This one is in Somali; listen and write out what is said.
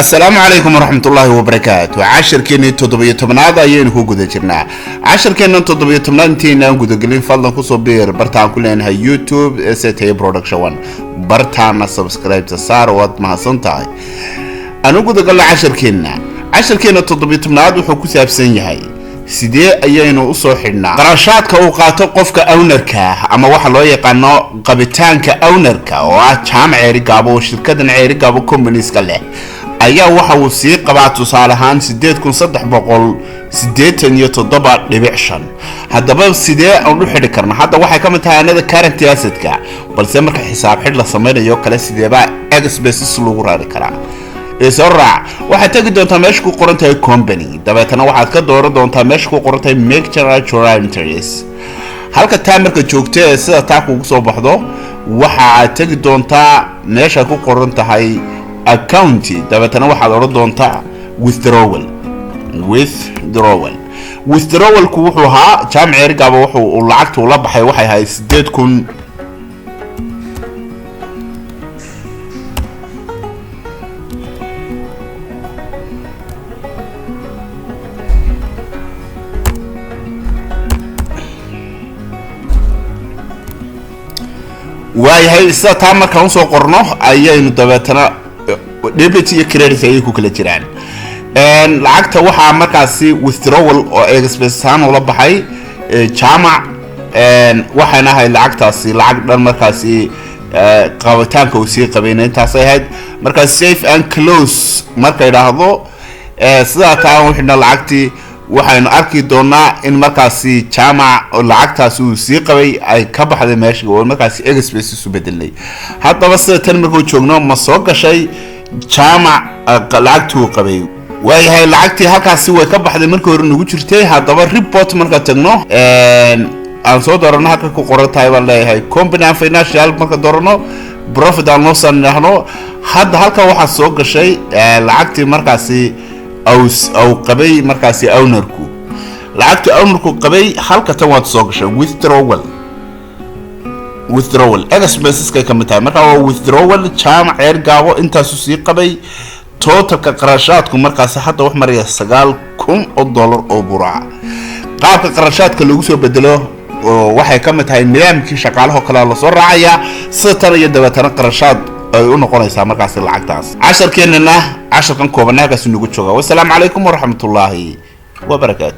Asalaamu calaykum waraxmatullaahi wabarakaatu. Cashirkeenii 17aad ayaynu ku guda jirnaa. Cashirkeennan 17aad intaynaan gudagelin, fadlan kusoo biir bartaan ku leenahay YouTube st Production One, bartaana subscribe-ta saar. Waad mahadsan tahay. Aanu gudagalno cashirkeenna. Cashirkeenna 17aad wuxuu ku saabsan yahay sidee ayaynu usoo xidhnaa qarashaadka uu qaato qofka ownerka, ama waxa loo yaqaano qabitaanka ownerka, oo ah Jaamac Ceerigaabo oo shirkadan Ceerigaabo Companieska leh ayaa waxa uu sii qabaa tusaale ahaan 8387.5. Haddaba sidee aan u xidhi karna? Hadda waxay ka mid tahay anada current assetka, balse marka xisaab xidh la samaynayo kale, sideebaa expenses lagu raari karaa? Soo raac. Waxaad tegi doontaa meesha ku qoran tahay company, dabeetana waxaad ka dooran doontaa meesha ku qoran tahay make general journal entries. Halka taa marka joogto ee sida taa kugu soo baxdo, waxaad tegi doontaa meesha ku qoran tahay account, dabeetana waxaad odhan doontaa withdrawal. Withdrawalku wuxuu ahaa Jaamac Ceerigaaba wuxuu lacagta ula baxay waxay ahayd 8000. Waayahay, sida taa markaan usoo qorno ayaynu dabeetana debit iyo credit ayay ku kala jiraan. Lacagta waxaa markaasi withdrawal oo expense ahaan ula baxay Jaamac, waxayna ahayd lacagtaasi lacag dhan markaasi qabitaanka uu sii qabayna intaasay ahayd. Markaa save and close marka idhaahdo, sidaa taa u xidhna lacagtii, waxaynu arki doonaa in markaasi Jaamac lacagtaasi uu sii qabay ay ka baxday meesha oo markaasi expense isu bedelnay. Haddaba sida tan markuu joogno, ma soo gashay Jaamac lacagtii uu qabay? Waayahay, lacagtii halkaasi way ka baxday markii hore nagu jirtay. Haddaba report marka tagno, aan soo doorano halka ku qoran tahay baan leeyahay company and financial. Marka doorano, profit and loss aan idhaahno. Hadda halkan waxaa soo gashay lacagtii markaasi aw qabay markaasi ownerku, lacagtii ownerku qabay halka tan waad soo gashay. Withdrawal expenseska ka mid tahay. Marka waa withdrawal Jaamac Ceergaabo intaasu sii qabay. Totalka qarashaadku markaasi hadda wax maraya $9000 oo buraca. Qaabka qarashaadka lagu soo bedelo oo waxay ka mid tahay nidaamkii shaqaalahoo kale lasoo raacayaa sida tan iyo dabeetana qarashaad ay u noqonaysaa markaasi lacagtaas. Casharkeenana casharkan kooban halkaasi nagu jooga. Wasalaamu calaykum waraxmatullaahi wabarakaatu.